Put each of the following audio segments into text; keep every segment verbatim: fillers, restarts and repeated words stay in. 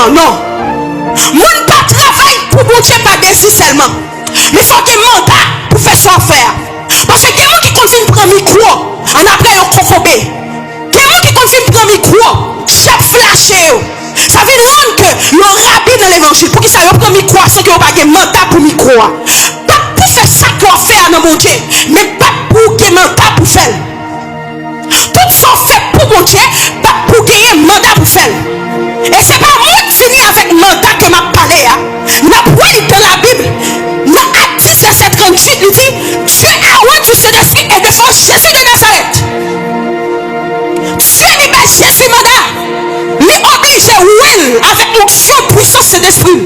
Non. Moun pa travay pou Bondye pa dezi sèlman. Men fò w gen manda pou fè sa w ap fè a. Paske gen moun ki konn vin pran mikwo, annapre yo kokobe. Gen moun ki konn vin pran mikwo, chèf lache yo. Sa vin rann ke yo rabi nan levanjil. Poukisa yo pran mikwo a san ke yo pa gen manda pou mikwo a? Bat pou fè sa ke w ap fè a nan Bondye, men bat pou w gen manda pou fè l. Tout sa w fè pou Bondye, bat pou w genyen manda pou fè l. E se pa moun vini avèk manda ke m ap pale a. N ap wè l nan Labib. Nan Ak dis, vèsè tranntuit, li di, Dieu a rendu ce esprit et de force Jésus de Nazareth. Dye li bay Jezi manda. Li oblije wè l avèk onksyon, pwisans Sentespri l.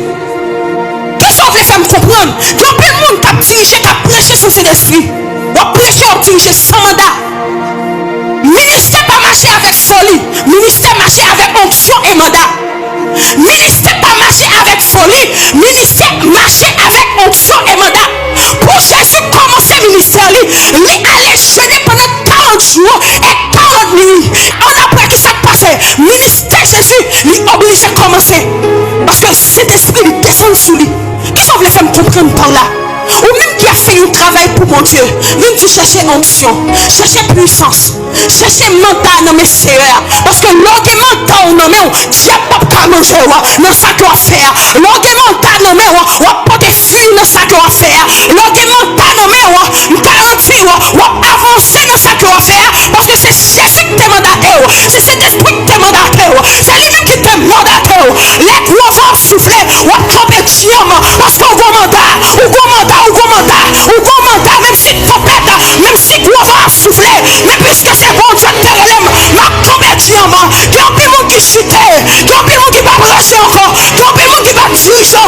Kisa w vle fè m konprann? Gen anpil moun k ap dirije, k ap preche sou Sentespri. W ap preche, w ap dirije san manda. Ministè pa mache avèk foli. Ministè mache avèk onksyon e manda. Ministè pa mache avèk foli. Ministè mache avèk onksyon e manda. Pou Jezi kòmanse ministè li, li ale jene pandan karant jou e karant nwi. Annapre, kisa k pase? Ministè Jezi, li oblije kòmanse. Paske Sentespri li desann sou li. Kisa w vle fè m konprann pa la? Ou menm ki ap fè yon travay pou Bondye, vin di chèche onksyon, chèche pwisans, chèche manda nan men Seyè a. Paske lè w gen manda w nan men w, dyab p ap ka manje w nan sa ke w ap fè a. Lè w gen manda nan men w, w ap pote fwi nan sa ke w ap fè a. Lè w gen manda nan men w, m garanti w, w ap avanse nan sa ke w ap fè a. Paske se Jezi ki te mandate w, se Sentespri ki te mandate w, se li menm ki te mandate w. Lè gwo van an soufle, w ap kanpe dyanm, paske w gon manda, w gon manda, w gon manda, w gon manda, menm si tanpèt, menm si gwo van ap soufle, men piske se Bondye ki te rele m, m ap kanpe dyanm. Gen anpil moun ki chite, gen anpil moun ki pa preche ankò, gen anpil moun ki pa dirije